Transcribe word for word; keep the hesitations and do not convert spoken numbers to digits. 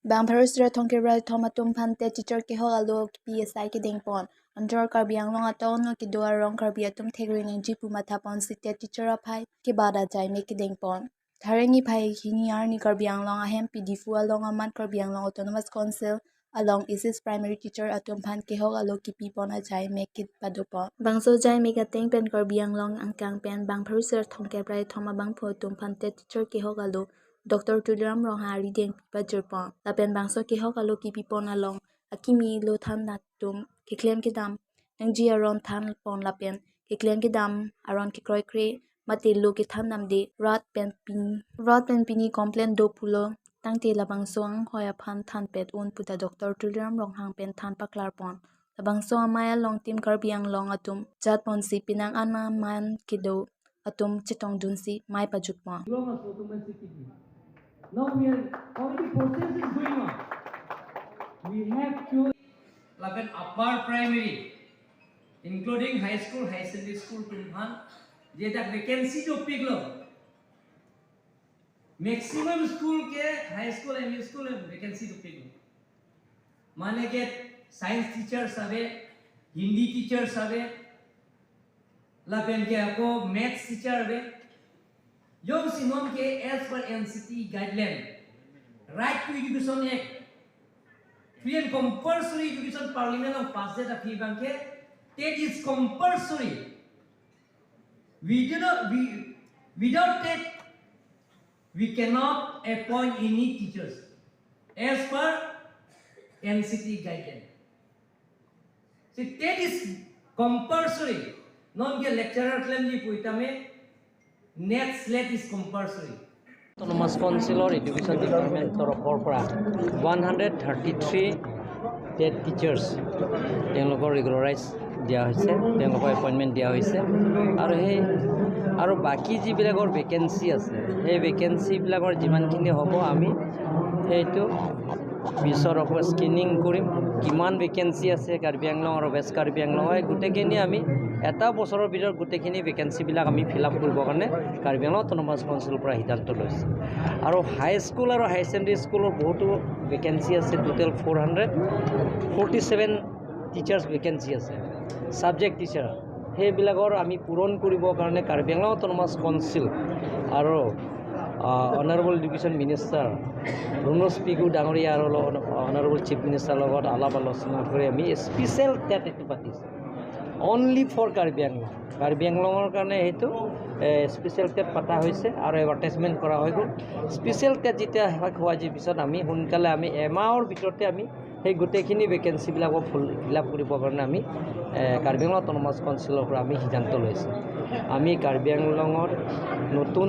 Bang pharo sira thomkep ra kethom atum aphan TET teacher kehok alo kipi asai kedengpon. Anchor Karbi Anglong atown along kedo arong Karbi atum thekri nangji pu mathaponsi TET teacher aphai kebat ajai mek kedengpon. Thareng niphai hini arni Karbi Anglong ahem P D F U along amat Karbi Anglong Autonomous Council along S S primary teacher atum aphan kehok alo kipipon ajai mek kepadopon. Bangso ajai mek ateng pen Karbi Anglong angkang pen bang pharo sira thomkep ra kethom abangphu atum aphan TET teacher kehok alo Doctor Tuliram Ronghang arideng pipajirpon. Lapen bangso kehok alo kipipon along akimi lo than atum keklem kedam nangji aron thanpon lapen keklem kedam aron kekroikre mate lo kethan damde rat pen pin, rat pen pini complain do pulo tangte labangso anghoi aphan thanpet un puta Doctor Tuliram Ronghang pen than paklarpon. Labangso amei along Team Karbi Anglong atum jatponsi penang an aman kedo atum chetongdunsi mei pajutpon. Diploma so to man sixty degree. Now we are, how the process is going on. We have to lapen upper primary, including high school, high secondary school atum aphan, je dak vacancy dopiklo. Maximum school ke, high school, M E school vacancy dopiklo. Mane ke science teachers ave, Hindi teachers ave, lapen ke ako maths teacher ave. Jongsi non ke as per N C T guideline, Right to Education Act, free and compulsory education Parliament along pass det aphi abangke, TET is compulsory. We do not, we, without TET, we cannot appoint any teachers as per N C T guideline. So TET is compulsory. Non ke lecturer klemji pu tame NET SLET is compulsory. Autonomous Council or Education Department তৰফৰ পৰা one hundred thirty three TET teachers তেওঁলোকৰ ৰেগুলাৰাইজ দিয়া হৈছে, তেওঁলোকৰ এপইণ্টমেণ্ট দিয়া হৈছে। আৰু সেই, আৰু বাকী যিবিলাকৰ ভেকেঞ্চি আছে, সেই ভেকেঞ্চিবিলাকৰ যিমানখিনি হ'ব, আমি সেইটো পিছত আকৌ স্ক্ৰিনিং কৰিম, কিমান ভেকেঞ্চি আছে কাৰ্বি আংলং আৰু ৱেষ্ট কাৰ্বি আংলং, এই গোটেইখিনি আমি এটা বছৰৰ ভিতৰত গোটেইখিনি ভেকেঞ্চিবিলাক আমি ফিল আপ কৰিবৰ কাৰণে কাৰ্বি আংলং অট'নমাছ কাউন্সিলৰ পৰা সিদ্ধান্ত লৈছোঁ। আৰু হাই স্কুল আৰু হাই ছেকেণ্ডেৰী স্কুলৰ বহুতো ভেকেঞ্চি আছে, total four hundred forty seven teachers vacancy আছে, ছাবজেক্ট টিচাৰ। সেইবিলাকৰ আমি পূৰণ কৰিবৰ কাৰণে কাৰ্বি আংলং অট'নমাছ কাউন্সিল আৰু, আহ, অনাৰেবল এডুকেশ্যন মিনিষ্টাৰ ৰণোজ পেগু ডাঙৰীয়া আৰু লগ-, অনাৰেবল চিফ মিনিষ্টাৰ লগত আলাপ আলোচনা কৰি আমি স্পেচিয়েল টেট এইটো পাতিছোঁ, অনলি ফৰ কাৰ্বি আংলং। কাৰ্বি আংলঙৰ কাৰণে সেইটো, এ, স্পেচিয়েল টেট পতা হৈছে আৰু এডভাৰটাইজমেণ্ট কৰা হৈ গ'ল। স্পেচিয়েল টেট যেতিয়া শেষ হোৱাৰ পিছত আমি সোনকালে আমি এমাহৰ ভিতৰতে আমি সেই গোটেইখিনি ভেকেঞ্চিবিলাকক ফুল ফিল আপ কৰিবৰ কাৰণে আমি, এ, কাৰ্বি আংলং অট'নমাছ কাউন্সিলৰ পৰা আমি সিদ্ধান্ত লৈছোঁ। আমি কাৰ্বি আংলঙৰ নতুন